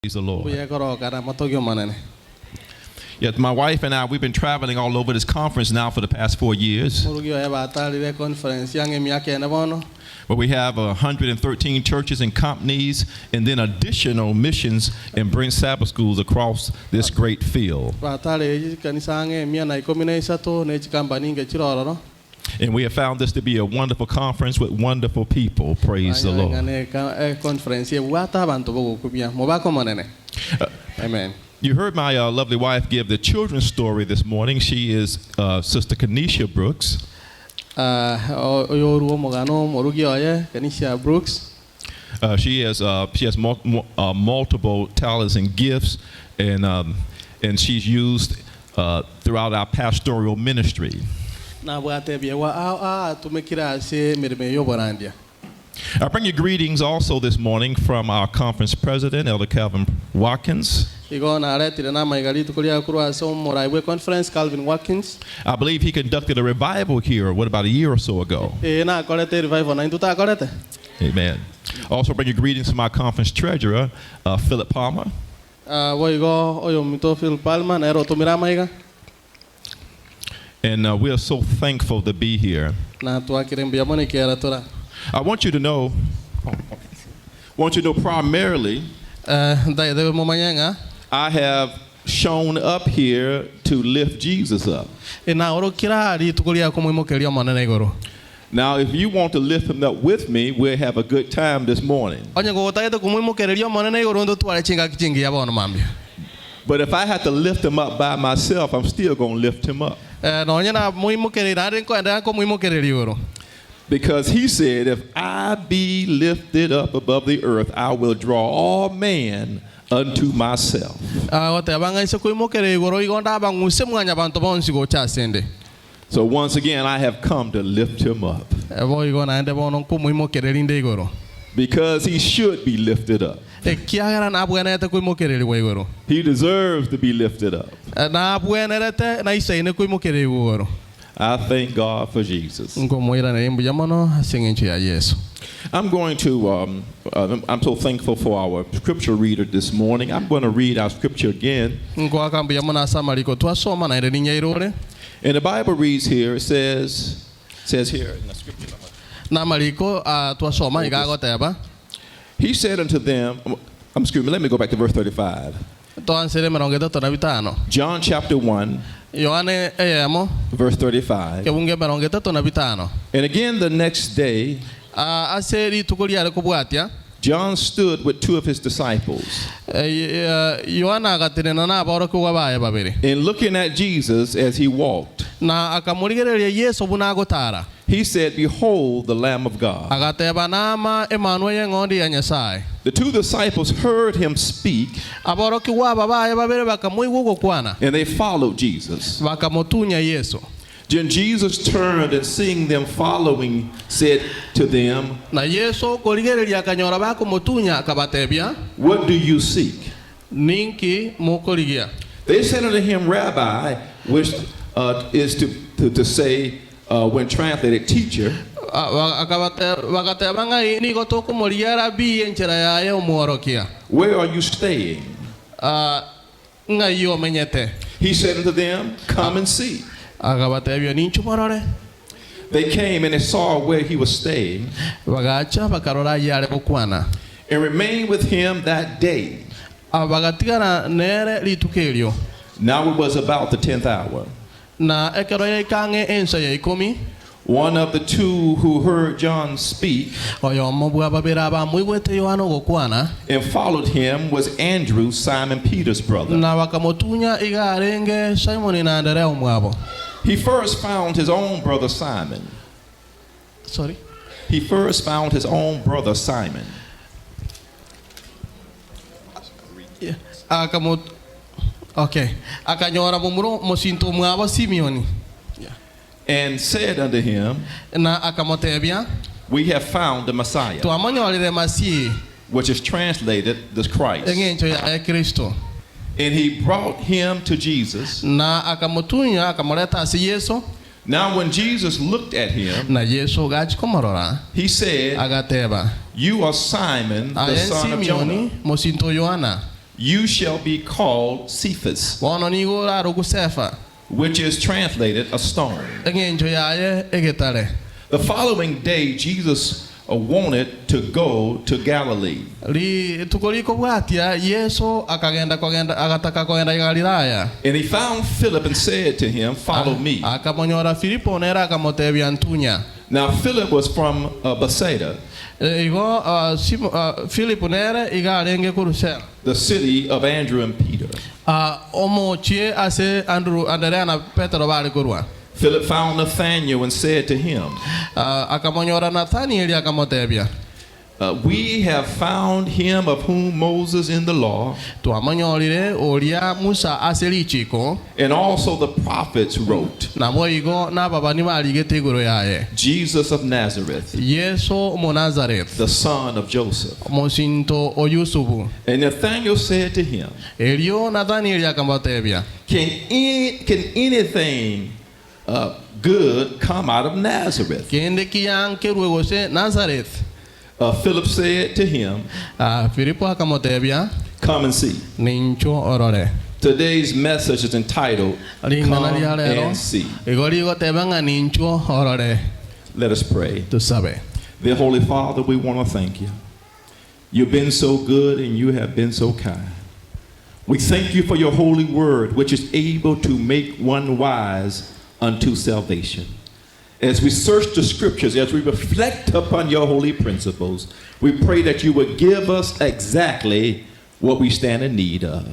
Praise the Lord. Mbuya ekorokana motogi Omonene. Yes, my wife and I, we've been traveling all over this conference now for the past 4 years. Morugi oye batarire conference yange emiaka ene bono. But we have 113 churches and companies, and then additional missions and Brent Sabbath schools across this great field. Batarire chikanisa ang'e 113 na echikambani inge chirororo. And we have found this to be a wonderful conference with wonderful people. Praise the Lord. Banyore ng'a ne conference ebwate abanto bogokubia mobako Omonene. Amen. You heard my lovely wife give the children's story this morning. She is Sister Kenesha Brooks. Ah, oyoru omogano morugi oye Kenesha Brooks. She has multiple talents and gifts, and she's used throughout our pastoral ministry. Nabwate ebiegwa ao atumekire ase emirimo y'oborandia. I bring you greetings also this morning from our conference president, Elder Calvin Watkins. Igo naretire namaiga rituko riakorwa ase omorai bwe conference Calvin Watkins. I believe he conducted a revival here, what, about a year or so ago. Ee nakorete revival na intwe takorete. Amen. Also bring you greetings from our conference treasurer, Philip Palmer. Ah, boigo oyo mito Phil Palmer nero otumire amaiga. And we are so thankful to be here. Na twakire mbuya mono ekiagera tora. I want you to know primarily, Eh, ntaete momanye ng'a I have shown up here to lift Jesus up. Naorokire rituko riako moimokeria Omonene igoro. Now, if you want to lift him up with me, we'll have a good time this morning. Onye gogotagete komoimokereria Omonene igoro ntotware chingaki chingiya bono mambia. But if I have to lift him up by myself, I'm still going to lift him up. Eh, nonye na moimokereria nare nkoenderea komoimokereria igoro. Because he said, "If I be lifted up above the earth, I will draw all men unto myself." Agoteba ng'a ase koimokereria igoro igo ndabang'use mwanya banto bonsi gocha asende. So once again, I have come to lift him up Eh, boigo naende bono nkomoimokereria inde igoro. because he should be lifted up. Ekiagera nabwenerete koimokererigwa igoro. He deserves to be lifted up. Eh, nabwenerete naisaine koimokererigwa igoro. I thank God for Jesus. Nkomoiraneria mbuya mono ase eng'encho ya Yesu. I'm so thankful for our scripture reader this morning. I'm going to read our scripture again. Nkoaka mbuya mono ase amariko twasoma naende ninyairore. And the Bible reads here, it says here in the scripture, Na amariko ah, twasoma iga agoteba. He said unto them, excuse me, let me go back to verse 35. Twansere 35. John chapter 1, Yohane 1 verse 35. Kebunge 35. And again the next day, Ah, ase rituko riare kobwatia John stood with two of his disciples. Eh, eh, Yohana agatenena na aborokigwa baye babere. And looking at Jesus as he walked, Na akamorigereria Yesu buna agotara. he said, "Behold the Lamb of God." Agateba nama emanwa y'eng'ondi ya Nyasaye. The two disciples heard him speak, Aborokigwa aba baye babere bakamoigwa ogokwana. And they followed Jesus. Bakamotunya Yesu. Then Jesus turned and seeing them following, said to them, Na Yesu okorigereria akanyora bakomotunya akabatebia, "What do you seek?" Ninki mokorigia? They said unto him, "Rabbi," which is to say, when translated, "teacher," Ah, bakateba ng'ai nigo tokomoria rabi enchera yaye omworokia. "where are you staying?" Ah, ng'ai omenyete? He said unto them, "Come and see." Akabatebia ninchu morore. They came and they saw where he was staying Bagacha bakarora yare gokwana. And remained with him that day. Ah, bagatigara nere rituko erio. Now it was about the 10th hour. Na ekero yaikang'e ensa ya 10. One of the two who heard John speak Oyomo bwa babere abamoigwete Yohana ogokwana and followed him was Andrew, Simon Peter's brother. Na bakamotunya iga arenge Simoni na Anderea omwabo. He first found his own brother Simon. Sorry. He first found his own brother Simon. Yeah. Akamo Okay. Akanyora momuro mosinto mwabo Simeoni. And said unto him, Na akamotebia, "We have found the Messiah," Twamonyorire Masihi, which is translated the Christ. Eng'encho ya Kristo. And he brought him to Jesus. Na akamotunya akamoreta ase Yesu. Now, when Jesus looked at him, Na Yesu gachi komorora, he said, agateba, "You are Simon, the Aye son of Jonah. Simeoni mosinto Yohana. You shall be called Cephas, Bono nigo orarokwe Sefa, which is translated a stone. Engencho yaye egetare. The following day Jesus wanted to go to Galilee. Rituko rikobwatia Yeso akagenda kogenda agataka kogenda Galilaya. And he found Philip and said to him, Follow me. Akamonyora Filipo, nere akamotebia, Ntunya. Now Philip was from Bethsaida, Igo Filipo nere iga arenge korwa the city of Andrew and Peter. Omochie ase Anderea na Petero bare korwa. Philip found Nathanael and said to him, Akamonyora Nathanieli, akamotebia, We have found him of whom Moses in the law Twamonyorire oria Musa ase richiko, and also the prophets wrote, naboigo nababani barigete igoro yaye, Jesus of Nazareth, Yeso Omonazareth, the son of Joseph. mosinto o Yusufu. And Nathanael said to him, Erio Nathanieli akamotebia, Can anything good come out of Nazareth? Kende kiya nkerue gose Nazareth? Philip said to him, Filipo akamotebia, Come and see. Ninchwo orore. Today's message is entitled, Ring'ana Come ria rero and See. igo rigoteba ng'a ninchwo orore. Let us pray. Tosabe. The Holy Father, we want to thank you. You've been so good and you have been so kind. We thank you for your holy word, which is able to make one wise unto salvation. As we search the scriptures, as we reflect upon your holy principles, we pray that you would give us exactly what we stand in need of.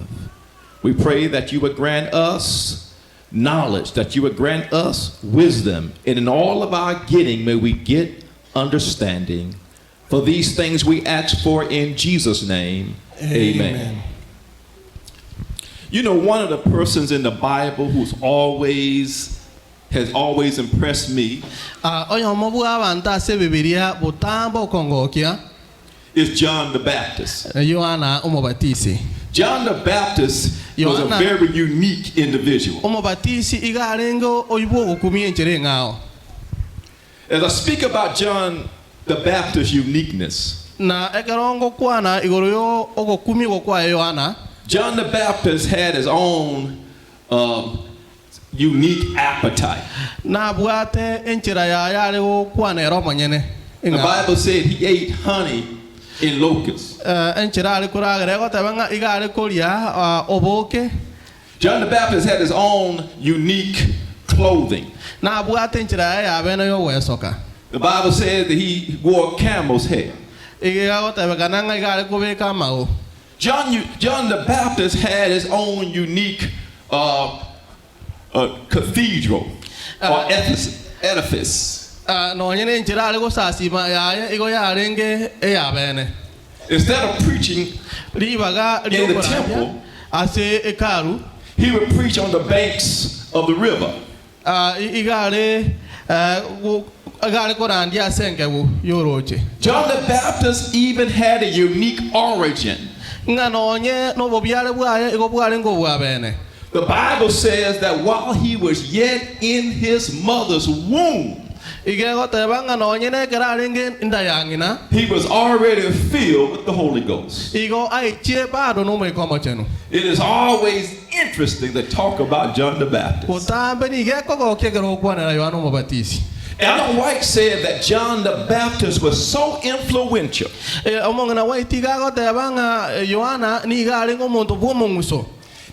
We pray that you would grant us knowledge, that you would grant us wisdom, and in all of our getting, may we get understanding. For these things we ask for in Jesus' name. Amen. Amen. You know, one of the persons in the Bible who's always has always impressed me Oyomo bw'abanto ase Ebibilia botambe okongokia is John the Baptist. Yohana Omobatisi. John the Baptist was a Yohana very unique individual. Omobatisi iga arenge oyio ogokumia enchera eng'ao. As I speak about John the Baptist's uniqueness, Na ekero ngokwana igoro yo ogokumigwa kwaye Yohana, John the Baptist had his own unique appetite. Nabwate enchera yaye are gokwana ere omonyene. The Ing'ao. Bible said he ate honey and locusts. Enchera are koragera egoteba ng'a iga are koria oboke. John the Baptist had his own unique clothing. Nabwate enchera yaye ya bene y'ogwesoka. The Bible says that he wore camel's hair. Iga egotebekana ng'a iga are kobeka amao. John the Baptist had his own unique cathedral or edifice. Nonye nenchera are gosasima yaye igo yarenge eyabene. Instead of preaching Ribaga in the riokorandia temple, ase hekalu, he would preach on the banks of the river. Iga are korandia ase enkegu y'oroche. John the Baptist even had a unique origin. Ng'a nonye nobobiare bwaye igo bwarenge obwabene. The Bible says that while he was yet in his mother's womb, Iga egoteba ng'a nonye nekero arenge nda ya ng'ina, he was already filled with the Holy Ghost. Igo aichire bado n'Omoika Omochenu. It is always interesting to talk about John the Baptist. Botambe nigo ekogokia ekero ogokwanera Yohana Omobatisi. Ellen White said that John the Baptist was so influential Omong'ina White iga agoteba ng'a Yohana nigo arenge omonto bw'omong'uso.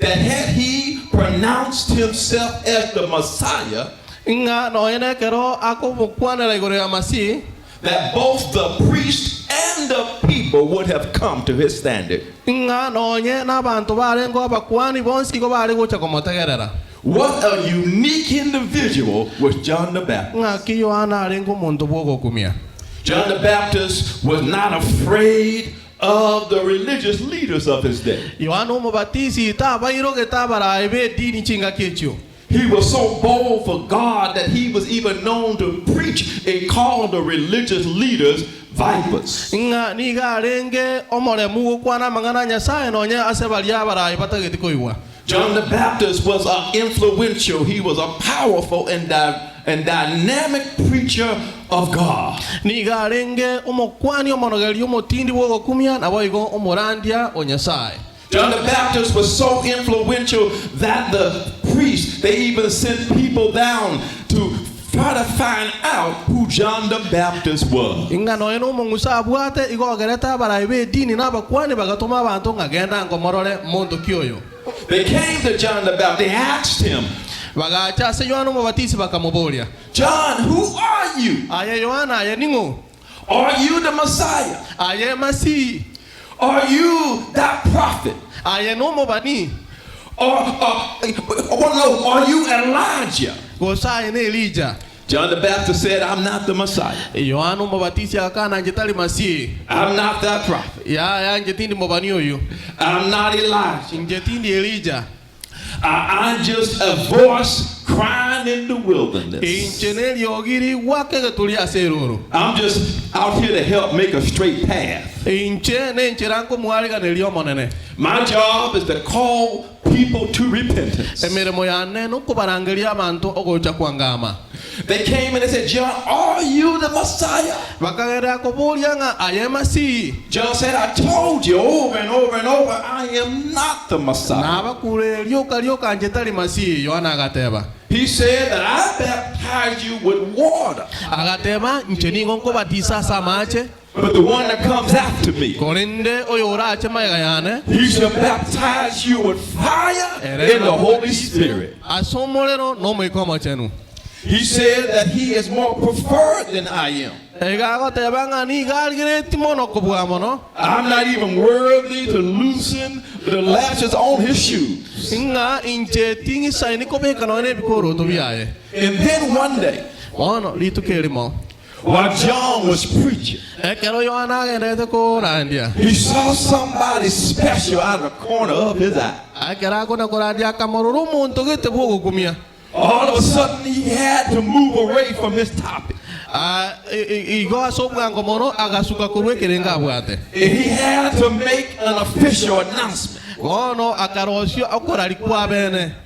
that had he pronounced himself as the Messiah, Ng'a nonya nekero akomokwanera igoro ya Masihi, that both the priest and the people would have come to his standard. Ng'a nonye nabanto barenge abakuani bonsi igo bare gocha komotegerera. What a unique individual was John the Baptist. Ng'aki Yohana arenge omonto bw'ogokumia. John the Baptist was not afraid of the religious leaders of his day. Yohana Omobatisi tabairogete abaraai b'edini chingaki echio. He was so bold for God that he was even known to preach and call the religious leaders vipers. Ng'a nigo arenge omoremu gokwana amang'ana a Nyasae nonya ase baria abaraai batageti koigwa. John the Baptist was an influential, he was a powerful and dynamic preacher of God. Nigo arenge omokwani omonogeria omotindi bw'ogokumia naboigo omorandia o Nyasae. John the Baptist was so influential that the priests, they even sent people down to try to find out who John the Baptist was. Ing'a nonya nomong'uso abwate, igo ogerete abarai b'edini na abakuani bagatoma abanto ng'a genda nkomorore monto ki oyo. They came to John the Baptist, they asked him. Bagacha ase Yohana Omobatisi bakamoboria. John, who are you? Aye Yohana, aye ning'o? Are you the Messiah? Aye Masihi? Are you that prophet? Aye nomobani? Or, or, no, are you Elijah? Gose aye n'Elija? John the Baptist said, I'm not the Messiah. Yohana Omobatisi agakana, Inche tari Masihi. I'm not that prophet. Yaya, inche tindi mobani oyio. I'm not Elijah. Inche tindi Elija. I, I'm just a voice crying in the wilderness. Inche neriogi rigwaka egeturi ase eroro. I'm just out here to help make a straight path. Inche nenchera nkomoariganeria Omonene. My job is to call people to repentance. Emeremo yane nokobarangeria abanto ogocha kwangama. They came and they said, John, are you the Messiah? Bakagerera koboria ng'a aye Masihi. John said, I told you over and over and over, I am not the Messiah. Nabakureria rioka rioka inche tari Masihi, Yohana agateba. He said that I baptize you with water. Agateba, Inche nigo nkobatisa ase amache. But the one that comes after me, Korende oyorache magega yane, he shall baptize you with fire ere and the Holy namobatise Spirit. ase omorero na Omoika Omochenu. He said that he is more preferred than I am. Iga agoteba ng'a nigo arigeretie mono kobua mono. I'm not even worthy to loosen the latches on his shoes. Ng'a inche ting'isaini kobeka nonya nebikoroto biaye. And then one day, Bono rituko erimo, while John was preaching, ekero Yohana agenderete korandia, he saw somebody special out of the corner of his eye. Ekero akona korandia akamorora omonto gete bw'ogokumia. All of a sudden, he had to move away from his topic. Ah, igo ase obwango mono agasuka korwa ekerengo abwate. And he had to make an official announcement. Bono akarosia okoraria kw'abene.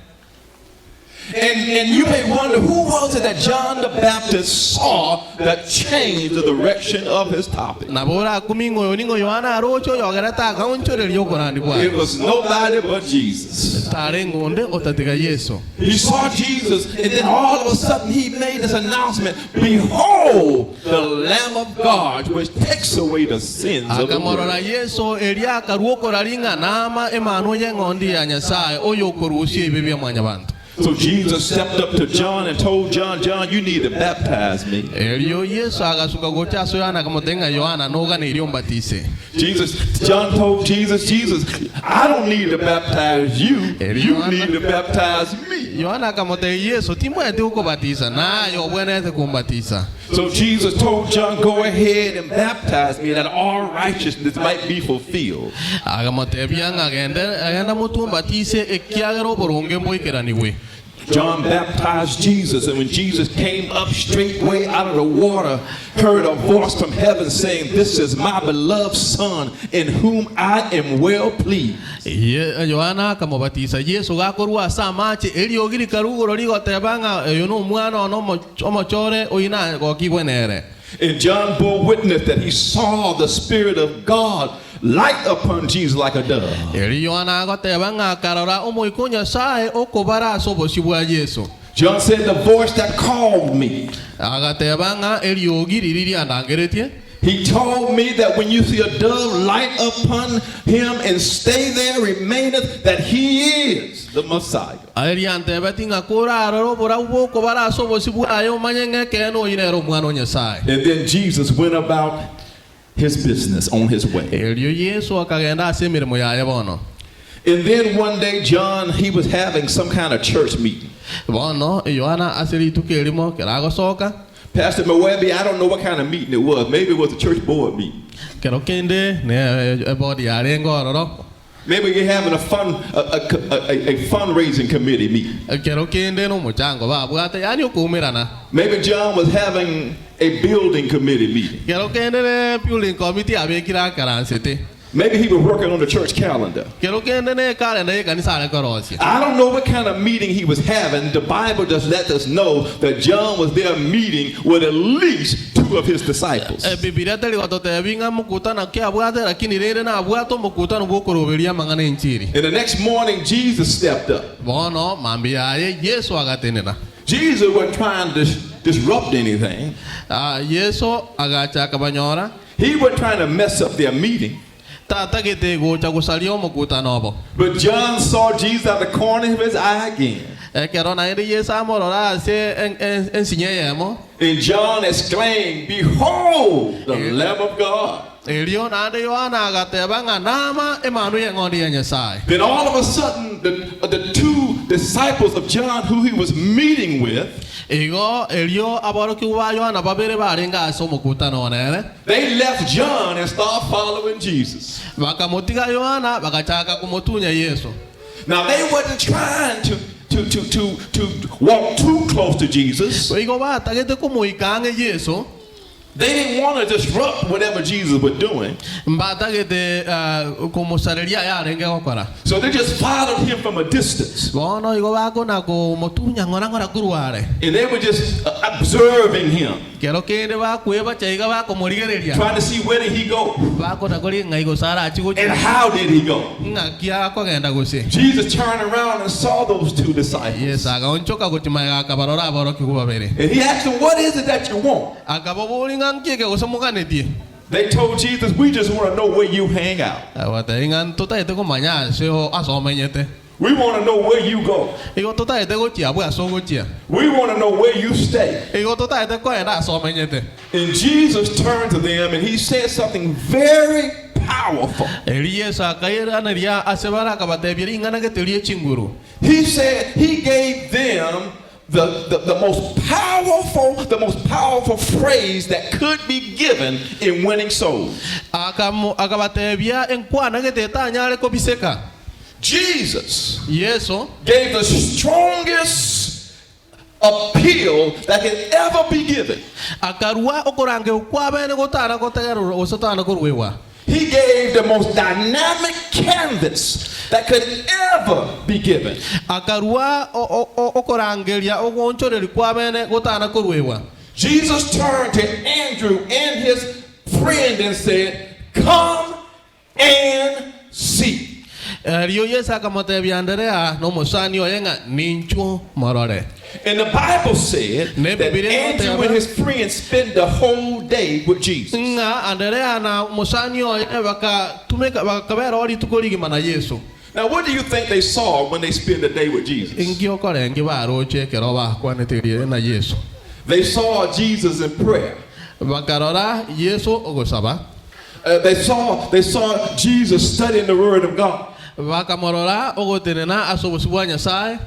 And, and you may wonder who was it that John the Baptist saw that changed the direction of his topic? Nabo orakumie ng'a oyo ning'o Yohana aroche oyogerete akaonchoreria okorandi It kwaye. was nobody but Jesus. Tarenge onde otatiga Yeso. He saw Jesus, and then all of a sudden he made this announcement Behold, the Lamb of God, which takes away the sins of the world. Akamorora Yeso erio akarua okoraria ng'a nama Emanwa y'Eng'ondi ya Nyasae oyokorusia ebibe bia mwanyabanto. So Jesus stepped up to John and told John, John, you need to baptize me. Erio Yeso agasuka gocha ase Yohana akamotebia ng'a Yohana noganeirie ombatise. Jesus, John told Jesus, Jesus, I don't need to baptize you. Erio You need to baptize me. Yohana akamotebia Yeso, Timbwenereti gokobatisa, naye obwenerete kombatisa. So Jesus told John, Go ahead and baptize me that all righteousness might be fulfilled. Akamotebia ng'a genda motwe ombatise, ekiagera oboronge mboikeranigwe. John baptized Jesus, and when Jesus came up straightway out of the water, heard a voice from heaven saying, This is my beloved Son, in whom I am well pleased. Yohana akamobatisa Yeso gakorwa ase amache, eriogi rikarua igoro rigoteba ng'a oyo nomwana one omochore, oyio nagokigwe nere. And John bore witness that he saw the Spirit of God light upon Jesus like a dove. Erio Yohana agoteba ng'a akarora Omoika o Nyasae okobara ase obosio bwa Yeso. John said, The voice that called me. Agateba ng'a eriogi riria riandangeretie. He told me that when you see a dove light upon him and stay there, remaineth, that he is the Messiah. Eriantebetie ng'a korarore oborabu bokobara ase obosio bwaye omanye ng'a ekeene oyio nere Omwana o Nyasae. And then Jesus went about his business on his way. Erio Yeso akagenda ase emeremo yaye bono. And then one day, John, he was having some kind of church meeting. Bono Yohana ase rituko erimo ekero agosoka. Pastor Mwebi, I don't know what kind of meeting it was. Maybe it was a church board meeting. Kero kende ne ebodi yarenge ororo. Maybe you're having a fun a, a, a, a fundraising committee meeting. Kero kende nomochango babwate, yaani okoumerana. Maybe John was having a building committee meeting. Kero kende ne building committee abekire akaransete. Maybe he was working on the church calendar. Kero kende nekalenda y'ekanisa are korosia. I don't know what kind of meeting he was having. The Bible just lets us know that John was there meeting with at least two of his disciples. Ebibilia teri gototebia ng'a mokutano ki abwate, lakini rende nabwate omokutano bw'okoroberia amang'ana 'enchiri. And the next morning, Jesus stepped up. Bono mambia yaye Yeso agatenena. Jesus wasn't trying to disrupt anything. Yeso agacha akabanyora. He wasn't trying to mess up their meeting. Tatagete gocha gosaria omokutano obo. But John saw Jesus out the corner of his eye again. Ekero naende Yeso amorora ase ensinyo eyemo. And John exclaimed, Behold, the Lamb of God. Erio naende Yohana agateba ng'a nama Emanwa y'Eng'ondi ya Nyasae. Then all of a sudden, the two disciples of John who he was meeting with, Igo erio aborokigwa ba Yohana babere barenge ase omokutano one ere. They left John and started following Jesus. Bakamotiga Yohana, bagachaka komotunya Yeso. Now they wasn't trying to to to to to walk too close to Jesus. Igo batagete komoika ang'e Yeso. They didn't want to disrupt whatever Jesus was doing. Mbatagete komosareria ayarenge gokora. So they just followed him from a distance. Bono igo bakona komotunya ng'ora ng'ora korwa are. And they were just observing him. Kero kende bakwebacha iga bakomorigereria. Trying to see where did he go. Bakona koria ng'ai gose arachie gochia. And how did he go. Ng'aki akogenda gose. Jesus turned around and saw those two disciples. Yeso agaonchoka gochia magega akabarora aborokigwa babere. And he asked them, What is it that you want? Akababoria ng'a nki eke gose moganetie? They told Jesus, We just want to know where you hang out. Agatebia ng'a ntotaete komanya ase ase omenyete. We want to know where you go. Igo totaete gochia abwo ase ogochia. We want to know where you stay. Igo totaete koenda ase omenyete. And Jesus turned to them and he said something very powerful. Erio Yeso akairaneria ase bare akabatebia ring'ana gete rie chinguru. He said he gave them the, the, the most powerful, the most powerful phrase that could be given in winning souls. Akamo, akabatebia enkwana gete etanyare kobiseka. Jesus Yeso gave the strongest appeal that can ever be given. Akarua okorangewa kw'abene gotana gotegererwa gose gotana koruegwa. He gave the most dynamic canvas that could ever be given. Akarua okorangeria ogoonchoreria kw'abene gotana koruegwa. Jesus turned to Andrew and his friend and said, Come and see. Erio Yeso akamotebia Anderea na omosani oye ng'a, Ninchwo morore. And the Bible said Ne that Bibilia Andrew egoteba and his friends spent the whole day with Jesus. ng'a Anderea na omosani oye bakatumeka bakabera oo rituko rigima na Yeso. Now, what do you think they saw when they spent the day with Jesus? Inki okorenge baroche ekero bakwaneterie na Yeso? They saw Jesus in prayer. Bakarora Yeso ogosaba. They saw, they saw Jesus studying the Word of God. Bakamorora ogotenena ase obosio bwa Nyasae.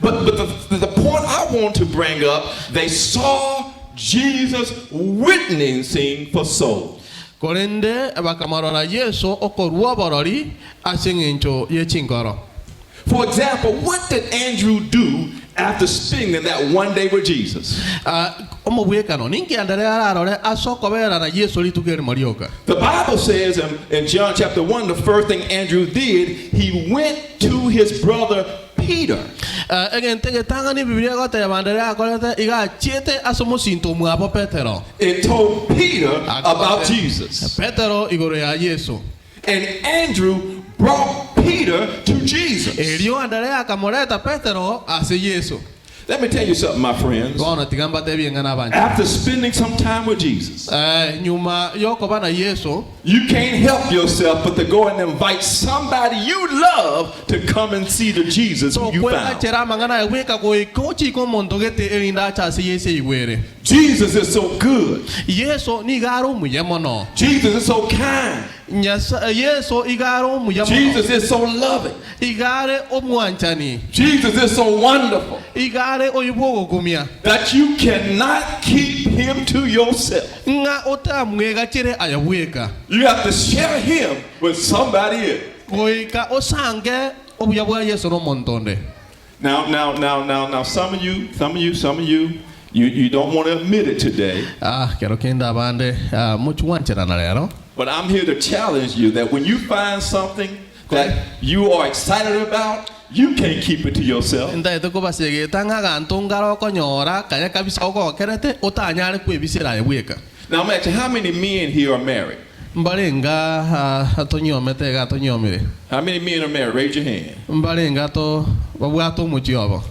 But, but the, the point I want to bring up, they saw Jesus witnessing for souls. Korende bakamorora Yeso okorua oborori ase engencho ye chinkoro. For example, what did Andrew do after spending that one day with Jesus? Omobwekano, ninki Anderea ararore ase okobera na Yeso rituko erimo rioka? The Bible says in, in John chapter 1, the first thing Andrew did, he went to his brother Peter. Egento egetang'ani Ebibilia egoteba Anderea akorete, iga achiete ase omosinto omwabo Petero. And told Peter about Jesus. Petero igoro ya Yeso. And Andrew brought Peter to Jesus. Erio Anderea akamoreta Petero ase Yeso. Let me tell you something, my friends. Bono tiga mbatebie ng'a nabanche. After spending some time with Jesus, Nyuma y'okoba na Yeso. You can't help yourself but to go and invite somebody you love to come and see the Jesus who you found. Tokwegachera amang'ana aya bweka goika ochike omonto gete erinde ache ase Yeso eigwere. Jesus is so good. Yeso nigo are omuya mono. Jesus is so kind. Nyasa, Yeso iga are omuya mono. Jesus is so loving. Iga are omwanchani. Jesus is so wonderful. Iga are oyo bw'ogokumia. That you cannot keep him to yourself. Ng'a otamwegachere aye bweka. You have to share him with somebody else. Goika osange obuya bwa Yeso nomonto onde. Now, now, now, now, now, some of you, some of you, some of you, you, you don't want to admit it today. Ah, kero kende abande ah, mochigwancherana rero. But I'm here to challenge you that when you find something that you are excited about, you can't keep it to yourself. Ntaete kobasegeta ng'a aganto nkare okonyora kanya kabisa ogokerete otanyare kwebisera aye bweka. Now I'm asking, how many men here are married? Mbarenga tonyuomete iga tonyuomire? How many men are married? Raise your hand. Mbarenga to babwate omochie obo?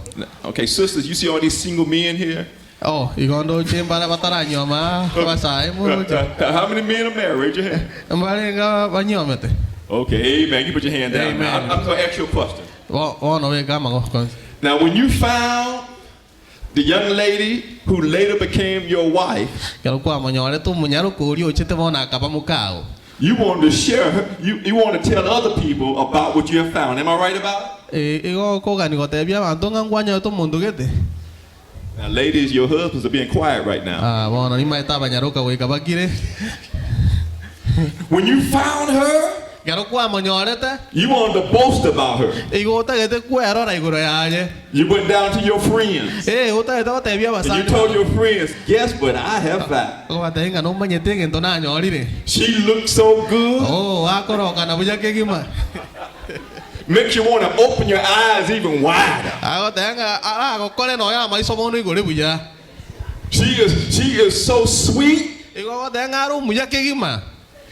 Okay, sisters, you see all these single men here? Oh, igo ndoche mbare bataranyuoma abasae moroche. How many men are married? Raise your hand. Mbarenga banyuomete? Okay, amen. You put your hand down. Now, Amen. I'm going to ask you a question. Bono beka amagoko onsi. Now, when you found the young lady who later became your wife, Ekero kwamonyorete omonyaroka oria ochete bono akaba mokao. you wanted to share her, you want to tell other people about what you have found. Am I right about it? Eh, igo okogania gotebia abanto ng'a nkwanyorete omonto gete. Now, ladies, your husbands are being quiet right now. Ah, bono nimaete abanyaroka goika bakire. When you found her, Ekero kwamonyorete, you wanted to boast about her. igo otagete kwerora igoro yaye. You went down to your friends Eh, otagete gotebia and you abasani told your friends, guess what I have found? okobatebia ng'a nomanyete egento nanyorire. She looks so good. Oh, akorokana buya kegima. Makes you want to open your eyes even wider. Agoteba ng'a aragokore nonya amaiso bono igore buya. She is so sweet Igo ogoteba ng'a are omuya kegima.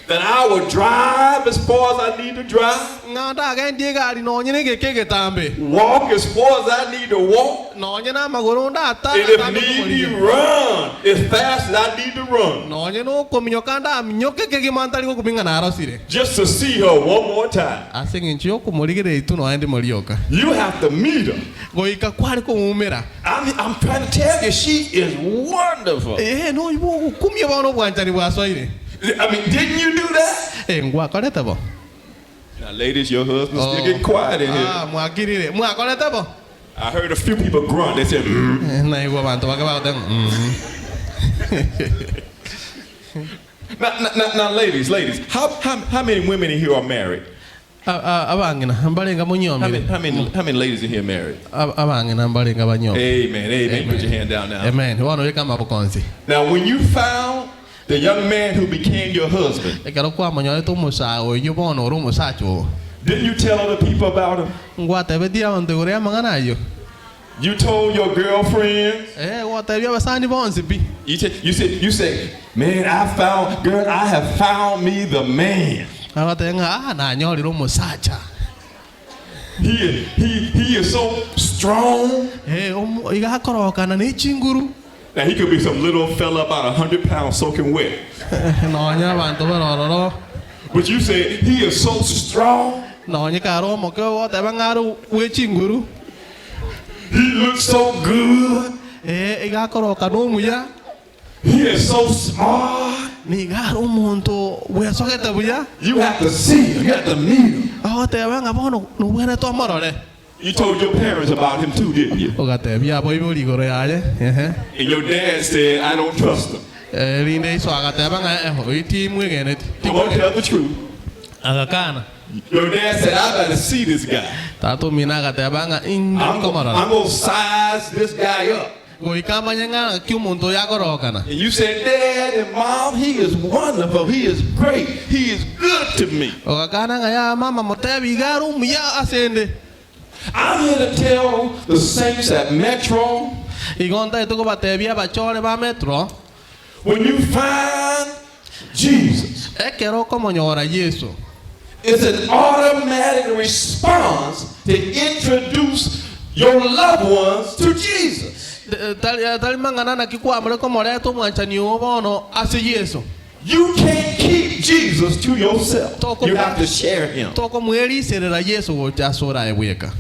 that I will drive as far as I need to drive, Ng'a ndagendie egari nonye na egeka egetambe. walk as far as I need to walk, Nonye na amagoro ndatare and if atambe need be, komorigia. run as fast as I need to run, Nonye na okominyoka ndaminyoke kegima ntari gokumia ng'a narosire. just to see her one more time. Ase eng'encho y'okomorigereria intwe nonya ndimo rioka. You have to meet her. Goika kware komumera. I'm trying to tell you, she is wonderful. Ee, noyio ogokumia bono obwanchani bwasoire. I mean, didn't you do that? Ee, ngwakorete bo? Now, ladies, your husband's still getting quiet in here. Ah, mwakirire. Mwakorete bo? I heard a few people grunt. They said. Naigwa abanto bake bagoteba. Now, ladies, ladies, how many women in here are married? Abang'ina mbarenga How many, monyomire? how many ladies in here married? Abang'ina mbarenga banyomire? Amen, amen. Put your hand down now. Amen. Bono beka amaboko onsi. Now, when you found the young man who became your husband, Ekero kwamonyorete omosae oyio bono ore omosacha oo, didn't you tell other people about him? ngwatebetie abanto igoro y'amang'ana ayio? You told your girlfriends. Eh, gwatebia abasani bonsi pi. You say, man, I found, girl, I have found me the man. Agoteba ng'a ah, nanyorire omosacha. He is so strong. Eh, iga akorokana ne chinguru. Now he could be some little fella about 100 pounds soaking wet. Nonya abanto barororo. But you say he is so strong. Nonye kare omoke ogoteba ng'a are bwe chinguru. He looks so good. Eh, iga akorokana omuya. He is so smart. Niga are omonto bwesogete buya. You have to see him. You have to meet him. Agoteba ng'a bono nobwenerete omorore. You told your parents about him too, didn't you? Ogatebia abaibori igoro yaye ehe. And your dad said, I don't trust him. Eh, rinde iso agateba ng'a eh, oyo timwegeneti. Come on, tell the truth. Agakana. Your dad said, I better see this guy. Tata omino agateba ng'a I'm inkomorora. I'm gonna size this guy up. Goika amanye ng'a ki omonto oyo akorokana. And you said, Dad and Mom, he is wonderful. He is great. He is good to me. Ogakana ng'a ya mama motebi iga are omuya asende. I'm here to tell the saints at Metro, Igo ntaete kobatebia abachore ba Metro, when you find Jesus, ekero okomonyora Yeso, it's an automatic response to introduce your loved ones to Jesus. Tari mang'ana naki kwamore komoreta omwanchani oo bono ase Yeso. You can't keep Jesus to yourself. You have to share him. Tokomweriserera Yeso gocha ase oraye bweka.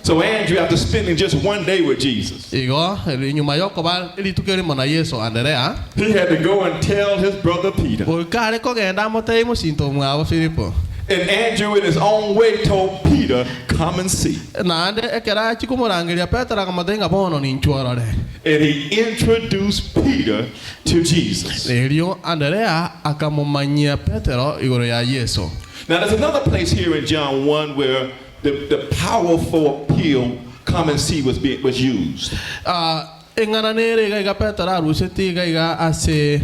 So Andrew, after spending just one day with Jesus, Igo nyuma yokoba rituko erimo na Yeso Anderea, he had to go and tell his brother Peter. goika are kogenda amotebie mosinto omwabo Filipo. And Andrew, in his own way, told Peter, Come and see. Naende ekero achia komorangeria Petero akamotebia ng'a bono ninchwo orore. And he introduced Peter to Jesus. Erio Anderea akamomanyia Petero igoro ya Yeso. Now, there's another place here in John 1 where the powerful appeal, come and see, was used. Ah, eng'ana nere iga iga Petero aruseti iga iga ase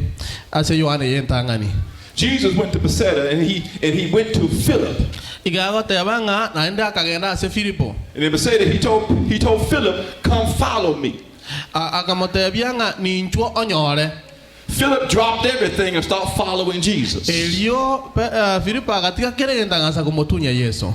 ase Yohana yentang'ani. Jesus went to Bethsaida and he, and he went to Philip. Iga agoteba ng'a naende akagenda ase Filipo. And in Bethsaida, he told, he told Philip, Come follow me. Akamotebia ng'a ninchwo onyore. Philip dropped everything and started following Jesus. Erio Filipo agatiga kera egento agansa komotunya Yeso.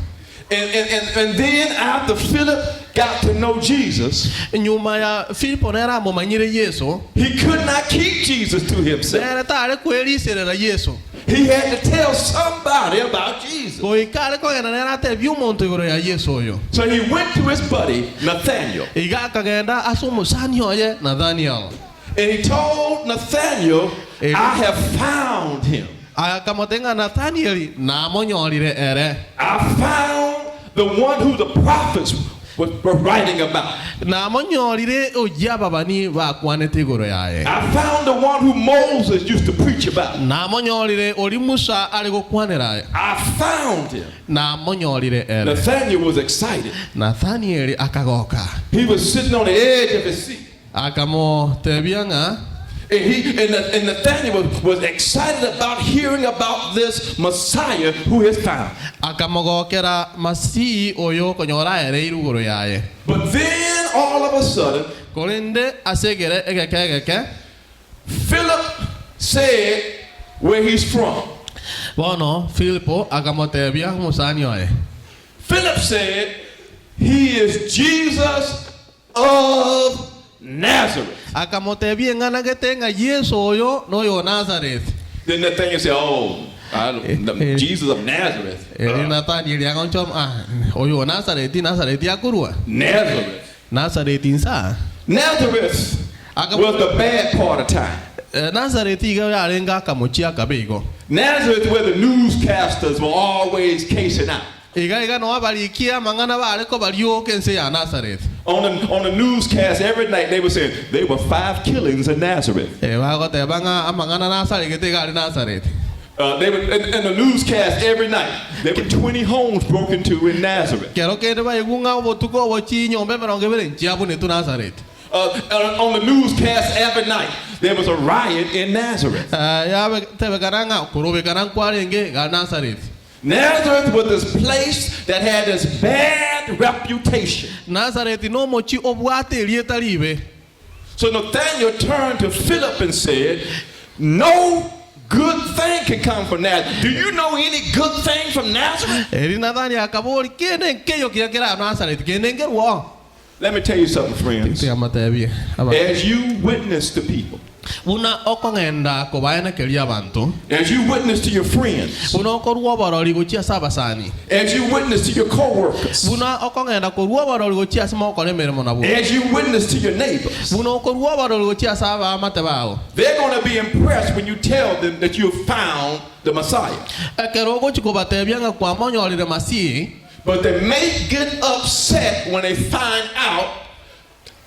And, and, and, and then after Philip got to know Jesus, Nyuma ya Filipo nere amomanyire Yeso, he could not keep Jesus to himself. nere tare kweriserera Yeso. He had to tell somebody about Jesus. Goika are kogenda nere atebie omonto igoro ya Yeso oyo. So he went to his buddy, Nathaniel. Iga akagenda ase omosani oye Nathaniel. And he told Nathaniel, I have found him. Akamotebia ng'a Nathanieli namonyorire ere. I found the one who the prophets were, were writing about. Namonyorire oyio ababani bakwanete igoro yaye. I found the one who Moses used to preach about. Namonyorire oria Musa are gokwanera. I found him. Namonyorire ere. Nathaniel was excited. Nathanieli akagoka. He was sitting on the edge of his seat. Akamotebia ng'a. And, he, and, and Nathaniel was, was excited about hearing about this Messiah who is found. Akamogokera Masihi oyo okonyora aereirwe igoro yaye. But then all of a sudden, Korende ase egere egeke egeke. Philip said where he's from. Bono Filipo akamotebia omosani oye. Philip said he is Jesus of Nazareth. Akamotebia eng'ana gete ng'a Yeso oyo noyo o Nazareth. Then Nathaniel said, Oh, I don't, the Jesus of Nazareth. Erio Nathanieli agonchora, Ah, oyo o Nazareti, Nazareti akorwa. Nazareth. Nazareti insa. Nazareth was the bad part of town. Nazareti iga yarenge akamochie akabe igo. Nazareth where the newscasters were always casing out. Iga iga noo abarikia amang'ana bare kobarioka ense ya Nazareth. On the, on the newscast every night they were saying there were five killings in Nazareth. Bagoteba ng'a amang'ana nasaregete iga are Nazareth. Uh, they were in, in the newscast every night. There were 20 homes broken to in Nazareth. Kero kende baigwe ng'a obotuko obo chinyomba 20 nchiabunetwe Nazareth. Uh, uh, on the newscast every night there was a riot in Nazareth. Yatebekana ng'a okorobekana nkwarenge iga Nazareth. Nazareth was this place that had this bad reputation. Nazareti nomochie obwate erieta ribe. So Nathanael turned to Philip and said, No good thing can come from Nazareth. Do you know any good thing from Nazareth? Erio Nathaniel akaboria, Kende nkeiyo kiya kere aa Nazareti, kende nkerwao? Let me tell you something, friends. Tiga mbatebie, aba- As you witness to people, Buna okogenda kobaenekeria abanto. As you witness to your friends. Buna okorua oborori gochia ase abasani. As you witness to your co-workers. Buna okogenda korua oborori gochia ase mogokora emeremo nabwo. As you witness to your neighbors. Buna okorua oborori gochia ase abaamate bao. They're going to be impressed when you tell them that you have found the Messiah. Ekero ogochia kobatebia ng'a kwamonyorire Masihi. But they may get upset when they find out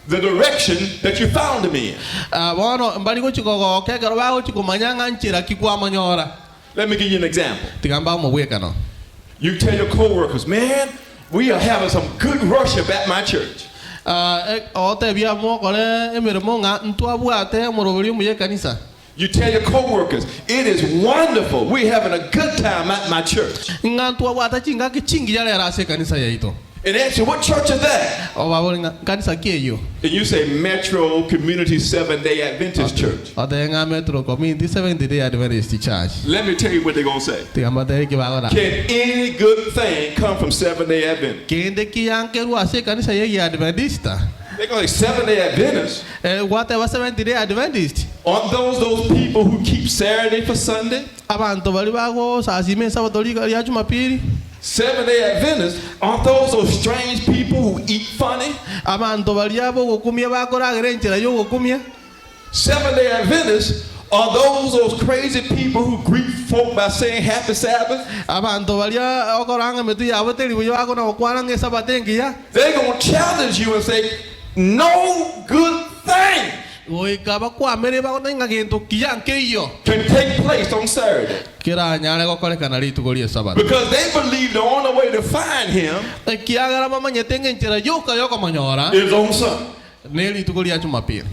the direction that you found him in. Bono mbari gochia kogoka ekero bagochia komanya ng'a nchera ki kwamonyora. Let me give you an example. Tiga mbae omobwekano. You tell your co-workers, man, we are having some good worship at my church. Ogotebia mokore emeremo ng'a ntwabwate omoroberi omuya ekanisa. You tell your co-workers, it is wonderful, we're having a good time at my church. Ng'a ntwabwate chingaki chingiya rero ase ekanisa yaito. And they ask you, what church is that? Obabore ng'a nkanisa ki eyio? And you say, Metro Community Seventh Day Adventist Church. Otebe ng'a Metro Community Seventh Day Adventist Church. Let me tell you what they're going to say. Tiga mbatebie eki bagora. Can any good thing come from Seventh Day Adventist? Kende kiya nkerwa ase ekanisa y'Egiadventista? They're going to say Seventh Day Adventist. Gwateba Seventh Day Adventist. Aren't those those people who keep Saturday for Sunday? Abanto baria bagosasima Esabato riga ria Jumapili. Seventh Day Adventists, aren't those those strange people who eat funny? Abanto baria bogokumia bakoragera enchera y'ogokumia. Seventh Day Adventists, are those those crazy people who greet folk by saying Happy Sabbath? Abanto baria okorora ng'a emetwe yabo teri buya bakona gokwana ng'a Esabato engiya. They're going to challenge you and say, No good thing Goika bakwamere bagoteba ng'a gento kiya nkeiyo. can take place on Saturday. Keranyare gokorekana rituko ri'Esabato. Because they believe the only way to find him Ekiagera bamanyete ng'a enchera yoka y'okomonyora is on Sunday. ne rituko ria Jumapili.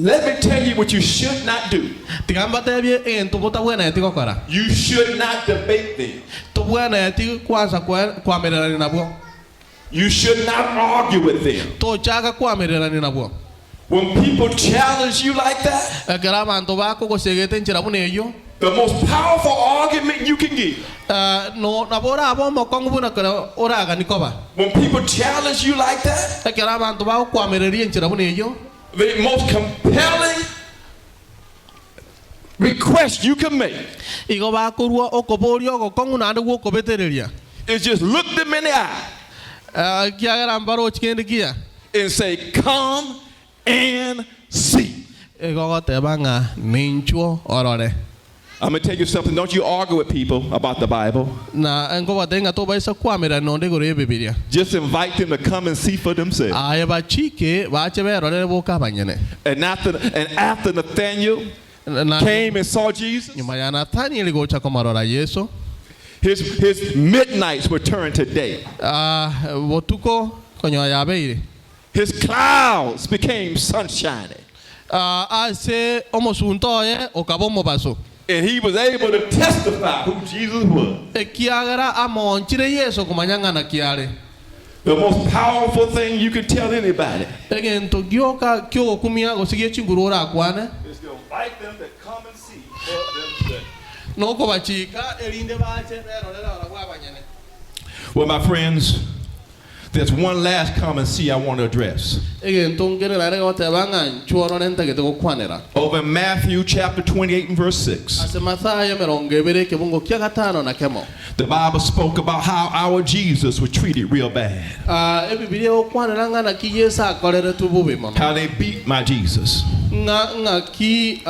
Let me tell you what you should not do. Tiga mbatebie egento motabwenereti gokora. You should not debate them. Tobwenereti kwansa koamererania nabwo. You should not argue with them. Tochaka koamererania nabwo. When people challenge you like that, Ekero abanto bakogosegeta enchera buna eyio, the most powerful argument you can give. No, nabo orabe omokong'u buna kera oragani koba. When people challenge you like that, Ekero abanto bagokoamereria enchera buna eyio, the most compelling request you can make igo bakorua okoboria ogokong'u naende gw'okobetereria. is just look them in the eye Ekiagera mbarochi kende kiya. and say, Come and see. Igo ogoteba ng'a ninchwo orore. I'm gonna tell you something, don't you argue with people about the Bible. Na nkobatebia ng'a tobaisa koamererania nonde igoro y'Ebibilia. Just invite them to come and see for themselves. Aye bachike bache berorere boka abanyene. And after, and after Nathaniel Na came and saw Jesus, nyuma ya Nathanieli gocha komorora Yeso, his, his midnights were turned to day. ah, botuko konyoa yabeire. His clouds became sunshiny. Ase omosunte oye okaba omobaso. And he was able to testify who Jesus was. Ekiagera amoonchire Yeso komanya ng'a naki are. The most powerful thing you could tell anybody. Egento gioka ki'ogokumia gose gie chinguru orakwane. Is to invite them to come and see for themselves. Nokobachika, erinde bache berorere barabwo abanyene. Well, my friends, there's one last come and see I want to address. Egento nkere nare goteba ng'a inchuo orore ntagete gokwanera. Over in Matthew chapter 28 and verse 6. Ase Mathayo 20 ekebungo kia gatano na kemo. The Bible spoke about how our Jesus was treated real bad. Ebibilia egokwanera ng'a naki Yeso akoreretwe bobe mono. How they beat my Jesus. Ng'a ng'aki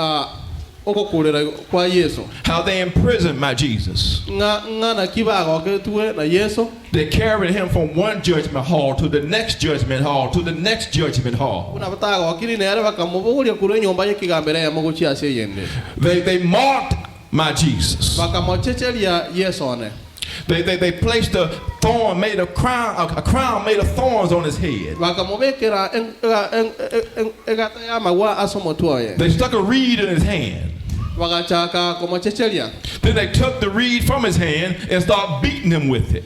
ogokurera kwa Yeso. How they imprisoned my Jesus. Ng'a ng'a naki bagokeretwe na Yeso. They carried him from one judgment hall to the next judgment hall to the next judgment hall. Buna batagokiri nere bakamobogoria korwa enyomba y'ekegambero eyemo gochia ase eyende. They, they mocked my Jesus. Bakamochecheria Yeso one. They, they, they placed a thorn made of crown, a, a crown made of thorns on his head. Bakamobekera egata y'amagwa ase omotwe oye. They stuck a reed in his hand. Bagachaka komochecheria. Then they took the reed from his hand and started beating him with it.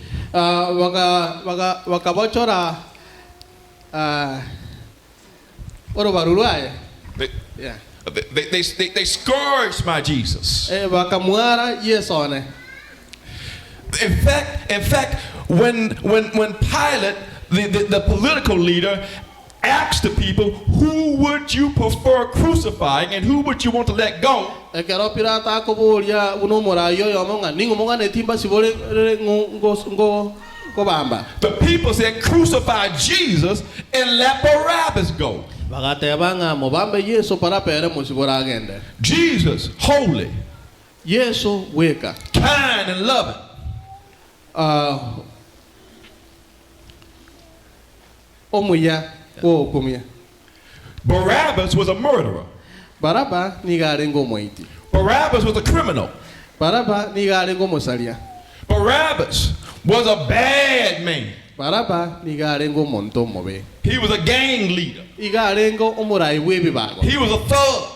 Bakabochora orobaru rwaye. They, they, they, they, they scourged my Jesus. Bakamwara Yeso one. In fact, in fact, when, when, when Pilate, the, the, the political leader, asked the people, who would you prefer crucifying and who would you want to let go? Ekero Pilato akoboria buna omoraai oyomo ng'a ning'o moganetie mbasibore nkobamba. The people said, Crucify Jesus and let Barabbas go. Bagateba ng'a mobambe Yeso Baraba ere mosibore agende. Jesus, holy. Yeso bweka. Kind and loving. Omuya bw'ogokumia. Barabbas was a murderer. Baraba nigo arenge omoiti. Barabbas was a criminal. Baraba nigo arenge omosaria. Barabbas was a bad man. Baraba nigo arenge omonto omobe. He was a gang leader. Igo arenge omorai bw'ebibago. He was a thug.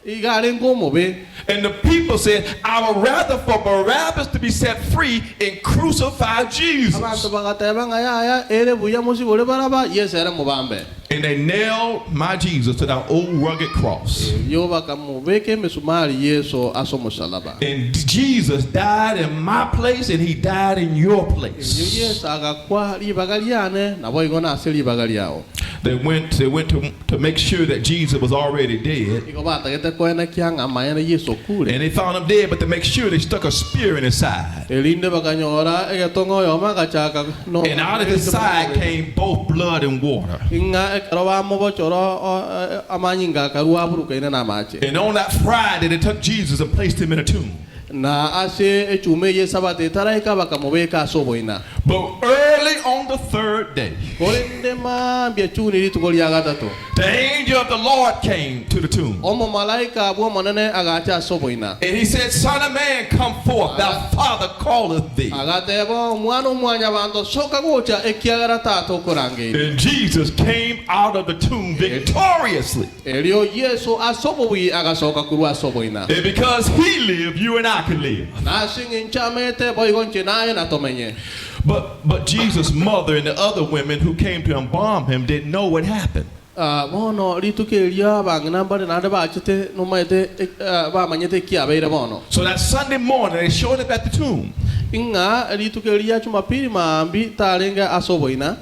Igo arenge omobe. And the people said, I would rather for Barabbas to be set free and crucify Jesus. Abanto bagateba ng'a yaya, ere buya mosibore Baraba, Yeso ere mobambe. And they nailed my Jesus to that old rugged cross. Erio bakamobeka emesumari Yeso ase omosalaba. And Jesus died in my place and he died in your Erio place. Yeso agakwa ribaga riane, naboigo nase ribaga riao. They went, they went to, to make sure that Jesus was already dead. Igo batagete koenekia ng'a amaene Yeso okure. And they found him dead, but to make sure they stuck a spear in his side. Erinde bakanyora egetong'a oyomo agachaka no And out of his side came both blood and water. Ng'a ekero bamobochora amanyinga akarua aburukaine namache. And on that Friday they took Jesus and placed him in a tomb. Na ase echuma eye Esabato etaraika bakamobeka ase oboina. But early on the third day, Korende mambia chuni rituko ria gatato, the angel of the Lord came to the tomb. Omomalaika bw'Omonene agacha ase oboina. And he said, Son of man, come forth. Thy father calleth thee. Agateba, Omwana o mwanyabanto, soka gocha, ekiagera Tata okorangeirie. And Jesus came out of the tomb victoriously. Erio Yeso ase obobui agasoka korwa ase oboina. And because he lived, you and I can live. Na ase engencho amete, boigo inche naye natomenye. But, but Jesus' mother and the other women who came to embalm him didn't know what happened. Ah, bono rituko erio abang'ina mbare naende bachete nomaete eh, bamanyete ekiabeire bono. So that Sunday morning, they showed up at the tomb. Ng'a rituko erio ria Jumapili maambia tarenge ase oboina.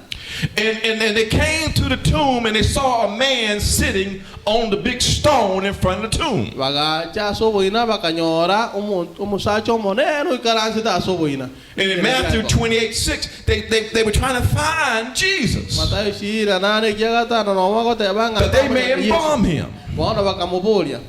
And they came to the tomb and they saw a man sitting on the big stone in front of the tomb. Bagacha ase oboina bakanyora omonto omosacha omonene oikaransete ase oboina. And in Matthew 28 6, they were trying to find Jesus Matayo ishirini na nane ekia gatano nomo agoteba ng'a that they may bamanyete Yeso. embalm him. Bono bakamoboria.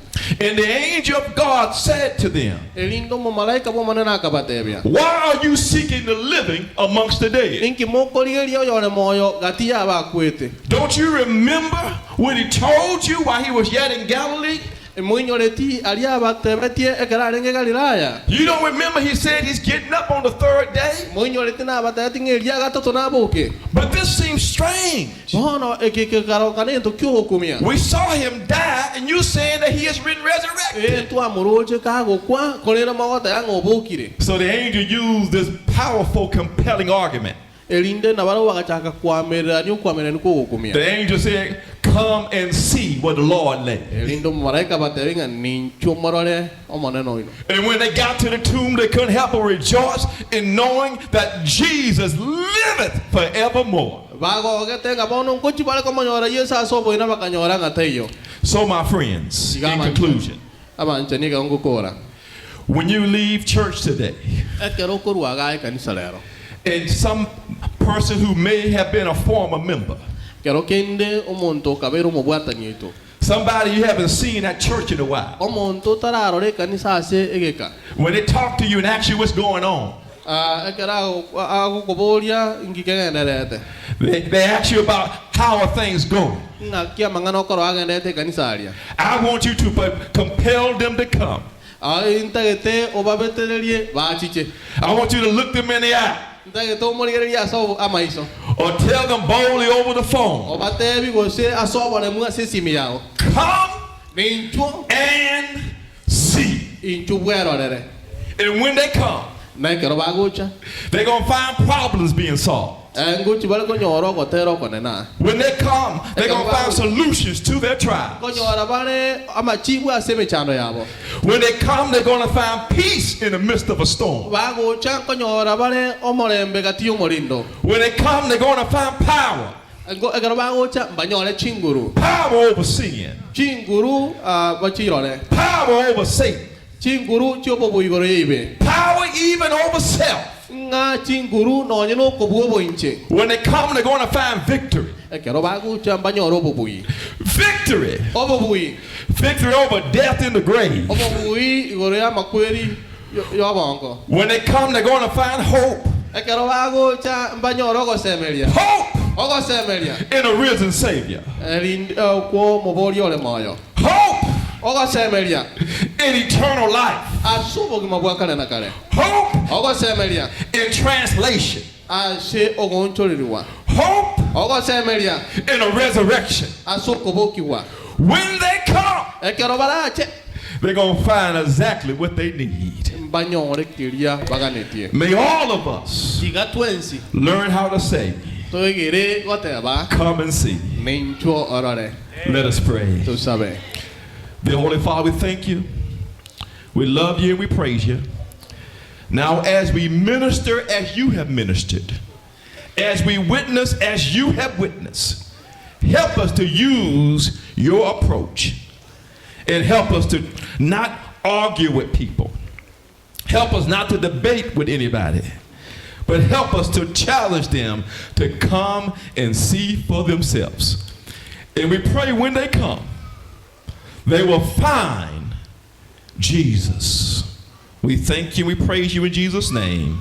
And the angel of God said to them, Erinde omomalaika bw'Omonene akabatebia, Why are you seeking the living amongst the dead? Ninki mokorigeria oyore moyo gati y'abakwete? Don't you remember what he told you while he was yet in Galilee? Moinyoreti aria abatebetie ekero arenge Galilaya? You don't remember he said he's getting up on the third day? Moinyoreti nabatebetie ng'a eria gatato naboke? But this seems strange. Bono eke kekaroka nento ki'ogokumia. We saw him die, and you saying that he has been resurrected. Ee, ntwamoroche kagokwa, korende mogoteba ng'a obokire. So the angel used this powerful, compelling argument. Erinde nabarabwo bagachaka koamererania okoamererania kw'ogokumia. The angel said, Come and see where the Lord lay. Erinde omomalaika abatebie ng'a ninchwo morore Omonene oino. And when they got to the tomb, they couldn't help but rejoice in knowing that Jesus liveth forevermore. Bagogete ng'a bono nkochia bare komonyora Yeso ase oboina bakanyora ng'a taiyo. So, my friends, Iga in abanchani, conclusion, abanchani iga ngokora. when you leave church today, Ekero okorwa igaa ekanisa rero. and some person who may have been a former member, Kero kende omonto okabeire omobwatani oito. somebody you haven't seen at church in a while, Omonto otararora ekanisa ase egeka. when they talk to you and ask you what's going on, Ah, ekero agokoboria inki kegendererete. they ask you about how are things going. Ng'aki amang'ana okoro agenderete ekanisa aria. I want you to compel them to come. Ah, intagete obabetererie bachiche. I want you to look them in the eye Ntagete omorigererie ase amaiso. or tell them boldly over the phone, Obatebi gose ase oboremu ase esimi yao. Come Ninchwo and see. inchwo bwerorere. And when they come, Na ekero bagocha, they're going to find problems being solved. ngochi bare konyora ogotera okonene aa. When they come, they're Ekero going to find bagocha, solutions to their trials. nkonyora bare amachibu ase emechando yabo. When they come, they're going to find peace in the midst of a storm. Bagocha nkonyora bare omorembe gati y'omorindo. When they come, they're going to find power. Ekero bagocha mbanyore chinguru. Power over sin. Chinguru ah, bachirore. Power over Satan. Chinguru chi'obobui igoro y'eibe. Power even over self. Ng'a chinguru nonye nokobua oboinche. When they come, they're going to find victory. Ekero bagocha mbanyore obobui. Victory. Obobui. Victory over death in the grave. Obobui igoro y'amakweri y'obongo. When they come, they're going to find hope. Ekero bagocha mbanyore ogosemeria. Hope Ogosemeria. in a risen Savior. Erinde okwo omoboria ore moyo. Hope Ogosemeria. in eternal life. Ase obogima bwa kare na kare. Hope Ogosemeria. in translation. Ase ogoonchorerigwa. Hope Ogosemeria. in a resurrection. Ase okobokigwa. When they come, Ekero barache they're going to find exactly what they need. mbanyore keria baganetie. May all of us Tiga twensi learn how to say, toegere goteba Come and see. ninchwo orore. Let us pray. Tosabe. The Holy Father, we thank you. We love you and we praise you. Now, as we minister as you have ministered, as we witness as you have witnessed, help us to use your approach and help us to not argue with people. Help us not to debate with anybody, but help us to challenge them to come and see for themselves. And we pray when they come, they will find Jesus. We thank you, we praise you in Jesus' name.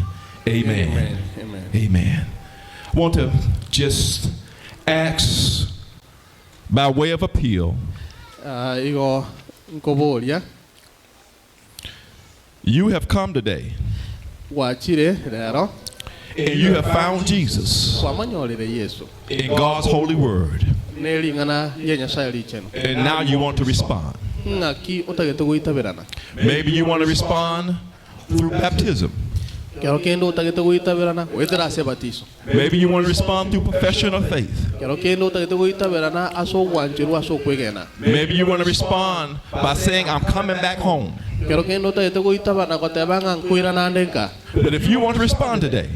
Amen. Amen. Amen. Amen. I want to just ask by way of appeal. Ah, igo nkoboria. You have come today. Gwachire rero. And you have found Jesus. Kwamonyorire Yeso. In God's holy word. Ne ring'ana ria Nyasae richenu. And now you want to respond. Ng'aki otagete goitaberana? Maybe you want to respond through baptism. Kero kende otagete goitaberana goetera ase ebatiso. Maybe you want to respond through profession of faith. Kero kende otagete goitaberana ase ogwancherwa ase okwegena. Maybe you want to respond by saying, I'm coming back home. Kero kende otagete goitabana goteba ng'a nkoirana ande nka. But if you want to respond today,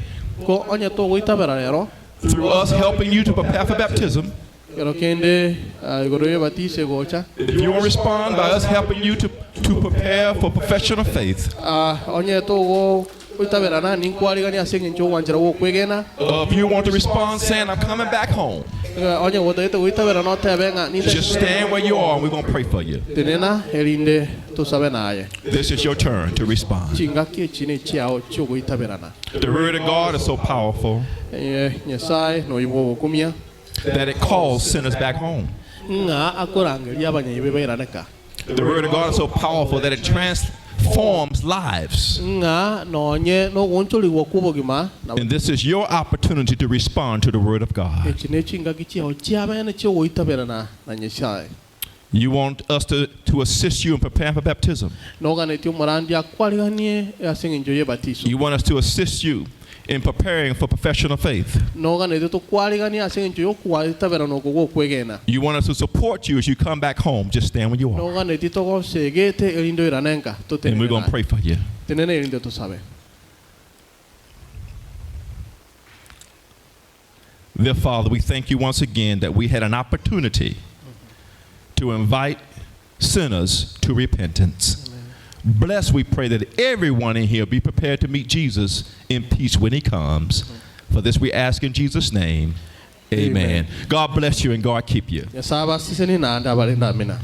Ko onye togoitabera rero, through us helping you to prepare for baptism, Kero kende igoro y'ebatiso egocha. If you want to respond by us helping you to, to prepare for profession of faith. Onye togoitaberana ninkwarigania ase engencho y'ogwanchera gw'okwegena. If you want to respond saying I'm coming back home. Onye gotagete goitaberana otebe ng'a ninde. Just stand where you are and we're going to pray for you. Tenena erinde tosabe naye. This is your turn to respond. Chingaki echi nechiao chiogoitaberana. The word of God is so powerful. Nyasae noyio bw'ogokumia. That it calls sinners back home. Ng'a akorangeria abanyabibe bairane ka. The word of God is so powerful that it transforms lives. Ng'a nonye nogoonchorigwa kw'obogima na. And this is your opportunity to respond to the word of God. Echi nechingaki chiao chiabene chiogoitaberana na Nyasae. You want us to, to assist you in preparing for baptism. Noganetie omorandia akwariganie ase engencho y'ebatiso. You want us to assist you in preparing for profession of faith. Noganetie tokwariganie ase engencho y'okwetaberana oko gw'okwegena. You want us to support you as you come back home. Just stand where you are. Noganetie togosegete erinde oirane nka. And we're Totenene going to naye. pray for you. Tenena erinde tosabe. Dear Father, we thank you once again that we had an opportunity to invite sinners to repentance. Bless, we pray that everyone in here be prepared to meet Jesus in peace when he comes. For this we ask in Jesus' name. Amen. Amen. God bless you and God keep you. Nyasae abasesenie naende abarende amina.